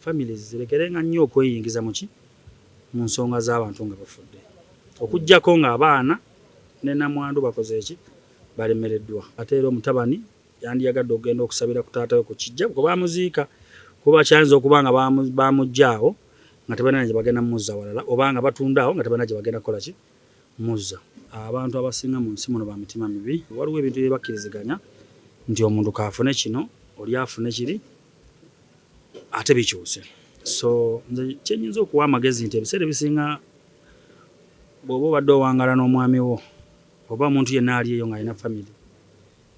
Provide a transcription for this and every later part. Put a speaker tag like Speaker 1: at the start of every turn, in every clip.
Speaker 1: Families zirekerenga nnyo okweyingiza muki mu nsonga z'abantu nga bafudde, okuggyako ng'abaana ne namwandu bakoze eki, balemereddwa. Ate era omutabani yandiyagadde okugenda okusabira ku taata we ku kijja kwe bamuziika, kuba kyayinza okuba nga bamugja awo nga tebalina gye bagenda muzza walala, oba nga batunda awo nga tebalina gye bagenda kukola ki muzza. Abantu abasinga mu nsi muno ba mitima mibi. Waliwo ebintu bye bakkiriziganya nti omuntu kaafune kino, oli afune kiri, ate bikyuse. So nze kyenyinza okuwa amagezi nti ebiseera ebisinga bw'oba obadde owangala n'omwami wo oba omuntu yenna ali eyo ng'alina family,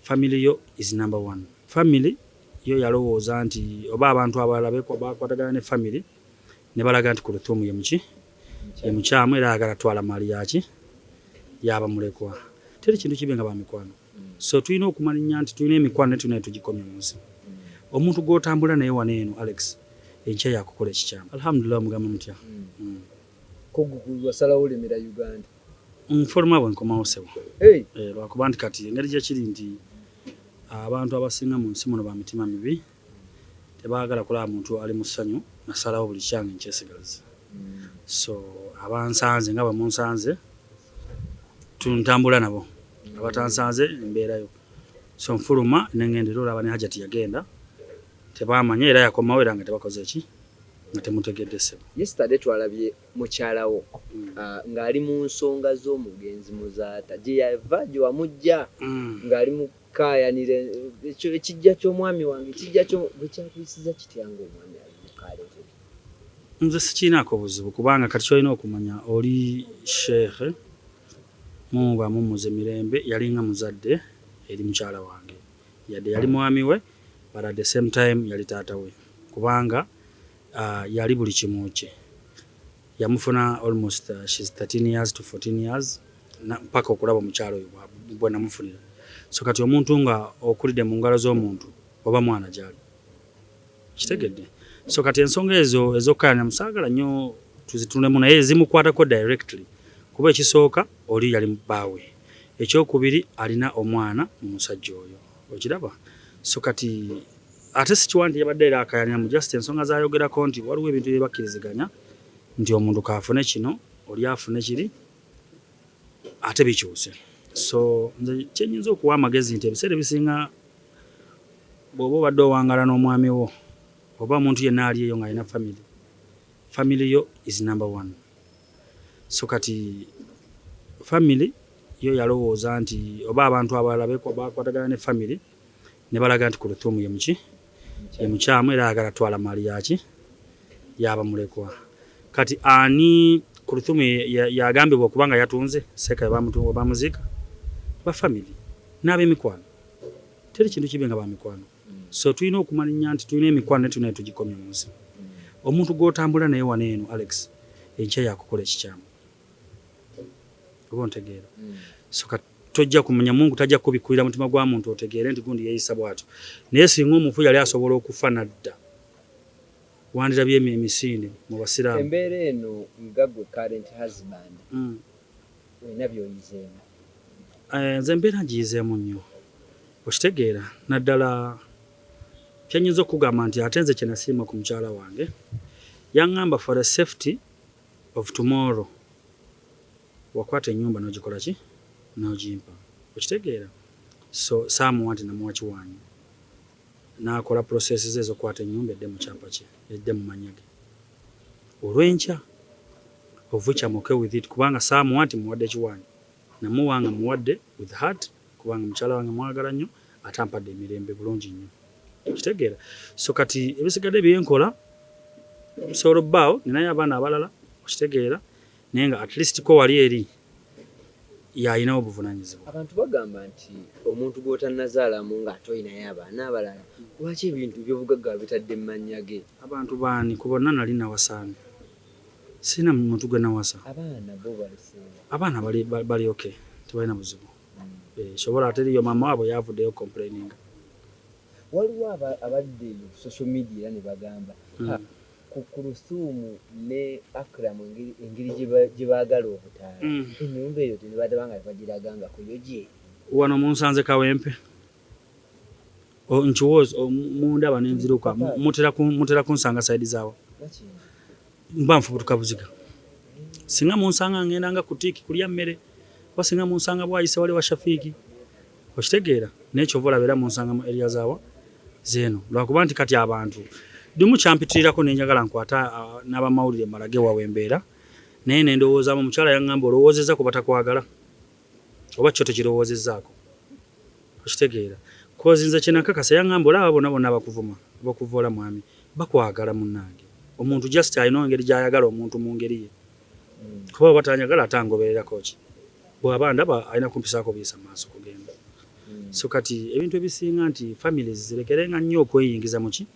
Speaker 1: family yo is number one. Family yo yalowooza nti oba abantu abalala bakwatagana ne family ne balaga nti Kuluthumu ye muki, ye mukyamu, era ayagala twala maali yaki yabamulekwa. Teri kintu kibi nga bamikwano. So tulina okumanya nti tulina emikwano naye tulina tugikomya mu nsi. Omuntu gw'otambula naye wano eno, Alex, enkya yakukola ekikyamu. Alhamdulillah, mugamba mutya?
Speaker 2: Wasalawo olemera Uganda?
Speaker 1: Nfuluma bwe nkomawo, ssebo.
Speaker 2: Hey.
Speaker 1: Lwakuba nti kati engeri gyekiri nti abantu abasinga mu nsi muno ba mitima mibi, tebaagala kulaba muntu ali mu ssanyu. Nasalawo buli kyange nkyesigaliza. So abansanze nga bwe munsanze, tuntambula nabo, abatansanze embeerayo. So nfuluma nengenda, era olaba ne Hajati yagenda tebamanya, era yakomawo era nga tebakoze eki, nga temutegedde, ssebo.
Speaker 2: Yesterday twalabye mukyalawo ng'ali mu nsonga z'omugenzi Muzaata gye yava gye wamujja, ng'ali mu kukaayanira ekyo ekijja ky'omwami wange, ekijja kyo bwe kyakuyisiza kitya ng'omwami ali mu kaaleetebye?
Speaker 1: Nze sikiinaako buzibu, kubanga kati kyolina okumanya, oli sheekhe, Mungu amummuze mirembe, yalinga muzadde eri mukyala wange. Yadde yali mwami we, but at the same time yali taata we, kubanga yali buli kimu kye. Yamufuna almost she's 13 years to 14 years paka okulaba omukyala oyo bwe namufunira. So kati omuntu nga okulidde mu ngalo z'omuntu oba mwana gyali, kitegedde? So kati ensonga ezo ez'okukayana musaagala nnyo tuzitunulemu, naye zimukwatako directly, kuba ekisooka oli yali bbaawe, ekyokubiri alina omwana mu musajja oyo, okiraba? So kati ate sikiwa nti yabadde era akayaniramu, just ensonga zayogerako nti waliwo ebintu bye bakkiriziganya nti omuntu kaafune kino, oli afune kiri, ate bikyuse. So nze kyenyinza okuwa amagezi nti ebiseera ebisinga bw'oba obadde owangala n'omwami wo oba omuntu yenna ali eyo ng'alina family, family yo is number one. So kati family yo yalowooza nti oba abantu abalala bakwatagana ne family ne balaga nti Kuluthumu ye muki, ye mukyamu, era ayagala twala maali yaki yabamulekwa. Kati ani Kuluthumu yagambibwa okuba nga yatunze seeka bamuziika? Ba family n'ab'emikwano. Teri kintu kibi nga bamikwano. So tulina okumanya nti tulina emikwano naye tulina tugikomya mu nsi. Omuntu gw'otambula naye wano eno, Alex, enkya yakukola ekikyamu, oba ontegeera? So kati tojja kumanya, Mungu tajja kubikkulira mutima gwa muntu otegeere nti gundi yeeyisa bw'atyo. Naye singa omufu yali asobola okufa nadda, wandirabye emisinde mu basiraamu.
Speaker 2: Embeera eno nga gwe current husband, olina by'oyizeemu?
Speaker 1: Nze embeera ngiyizeemu nnyo, okitegeera? Naddala kyenyinza okugamba nti ate nze kyenasiima ku mukyala wange, yaŋŋamba, "For the safety of tomorrow, wakwata ennyumba n'ogikola ki, n'ogimpa," okitegeera? So saamuwa nti namuwa kiwaanyi, n'akola process ze ez'okukwata ennyumba edde mu kyapa kye, edde mu mannya ge olw'enkya, of which I'm okay with it, kubanga saamuwa nti muwadde kiwaanyi. Namuwa nga muwadde with heart, kubanga mukyala wange mwagala nnyo, ate ampadde emirembe bulungi nnyo, kitegeera? So kati ebisigadde byenkola bisobola obbaawo, ninayo abaana abalala, okitegeera? Naye nga at least ko wali eri yalinawo obuvunanyizibwa.
Speaker 2: Abantu bagamba nti omuntu gw'otannazaalamu ng'ate olinayo abaana abalala, lwaki ebintu by'obugagga wabitadde mu mannya ge?
Speaker 1: Abantu baani? Ku bonna nali nawasaani? Sirina muntu gwe nawasa.
Speaker 2: Abaana bo baleseewo?
Speaker 1: Abaana bali okay, tebalina buzibu. Sobola ate eriyo maama waabwe yavuddeyo complaininga.
Speaker 2: Waliwo abadde eyo ku social media era ne bagamba, ku Kuluthumu ne Akram, engeri gye baagala obutaala, ennyumba eyo tebataba nga tebagiragangako yo gye
Speaker 1: Wano munsanze Kawempe. Nkiwoza mundaba nenziruka, mutera kunsanga side zaawa, mba nfubutuka buziga. Singa munsanga ngenda nga kutiiki kulya mmere, oba singa munsanga bwayise wali wa Shafiiki, okitegeera? Naye kyova olaba era munsanga mu area zaawa zeeno, lwakuba nti kati abantu dimu kyampitirirako nenjagala nkwata n'abamawulire mbalage wawe embeera. Naye nendowoozaamu, omukyala yaŋŋamba, olowoozezza ku batakwagala oba kyo tekirowoozezzaako? Okitegeera? Kozi nze kyenakakasa, yaŋŋamba, olaba bonna bonna bakuvuma, bakuvoola, mwami, bakwagala. Munnange, omuntu just alina engeri gy'ayagala omuntu mu ngeri ye, kuba oba tanjagala ate angobererako ki? Bw'aba ndaba alina kumpisaako buyisa maaso kugenda. So kati ebintu ebisinga nti families zirekerenga nnyo okweyingiza muki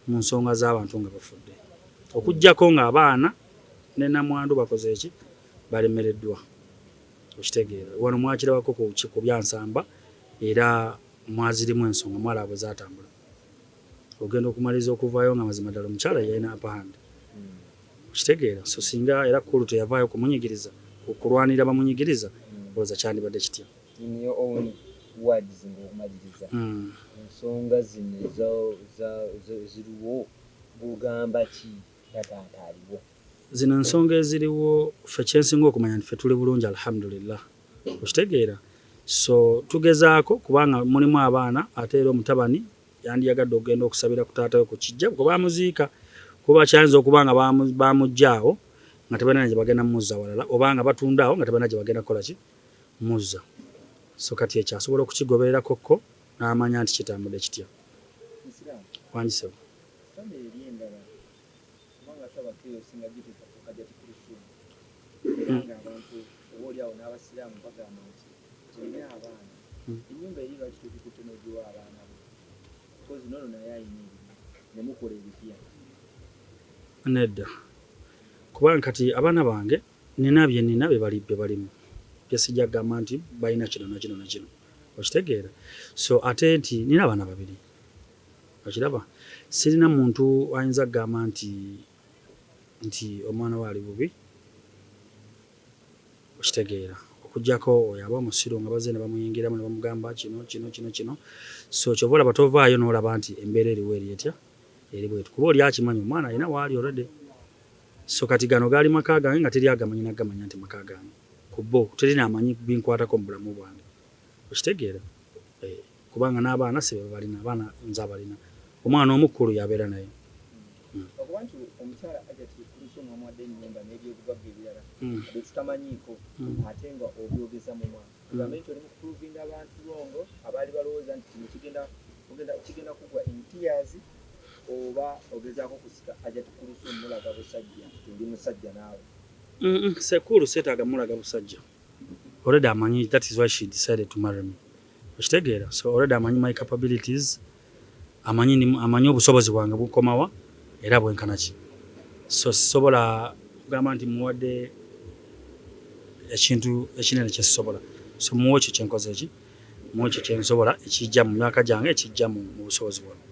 Speaker 1: mu nsonga z'abantu nga bafudde, okuggyako ng'abaana ne namwandu bakoze eki, balemereddwa. Okitegeera? Wano mwakirabako ku byansamba, era mwazirimu ensonga, mwalaba bwe zatambula. Ogenda okumaliriza okuvaayo nga mazima ddala omukyala yalina upper hand. Okitegeera? So singa era Kulu teyavaayo kumunyigiriza, kulwanira bamunyigiriza, olowooza kyandibadde kitya?
Speaker 2: In your own words, ng'okumaliriza, ensonga zino ziriwo, bugamba ki nga taata aliwo?
Speaker 1: Zino ensonga eziriwo, ffe kyensinga okumanya nti ffe tuli bulungi, alhamdulillah. Okitegeera? So tugezaako, kubanga mulimu abaana, ate era omutabani yandiyagadde okugenda okusabira ku taata we ku kijja kuba bamuziika, kuba kyayinza okuba nga bamuggyaawo nga tebalina gye bagenda muzza walala, oba nga batunda awo nga tebalina gye bagenda kukola ki muzza. So kati ekyo asobola okukigobererako ko n'amanya nti kitambudde kitya. Wangisebo.
Speaker 2: Family eri endala, kubanga tulaba chaos nga gituuka ku Hajati Kulthum, era ng'abantu oba oliawo n'abasiraamu bagamba nti olina abaana, ennyumba eri lwaki togikutte n'ogiwa abaana bo? Kozi nono naye ayina ebibye ne mukola ebipya.
Speaker 1: Nedda, kubanga kati abaana bange nina bye nina, bye bali bye balimu, byesijja kugamba nti balina kino na kino na kino. Okitegeera? So ate nti nina abaana babiri, okiraba? Sirina muntu ayinza kugamba nti omwana we ali bubi. Okitegeera? Okuggyako oyo aba omusiru nga bazze ne bamuyingiramu ne bamugamba kino kino kino kino. So kyova olaba tovaayo n'olaba nti embeera eriwo eri etya, eri bwetu, kuba oli akimanyi omwana alina waali already. So kati gano gaali maka gange nga teri agamanyi nagamanya nti maka gange, ku bo teri namanyi binkwatako mu bulamu bwange. Okitegeera? Eh, kubanga n'abaana si be balina abaana, nze abalina. Omwana omukulu yabeera naye.
Speaker 2: Okuba nti omukyala Hajati Kulthum amuwadde ennyumba n'ebyobugagga ebirala bye tutamanyiiko, ate nga obyogeza mumwa, tugambe nti oli mu kuprovinga abantu wrong abaali balowooza nti kino kigenda kugwa in tears, oba ogezaako kusika Hajati Kulthum mulaga busajja nti oli musajja naawe?
Speaker 1: Sekulu seetaaga mulaga busajja. Already amanyi, that is why she decided to marry me. Okitegeera? So already amanyi my capabilities, amanyi amanyi obusobozi bwange bukomawa era bwenkana ki. So sisobola kugamba nti muwadde ekintu ekinene kyesisobola. So muwe ekyo kyenkoze, eki muwe ekyo kyensobola, ekijja mu myaka gyange, ekijja mu busobozi bwange.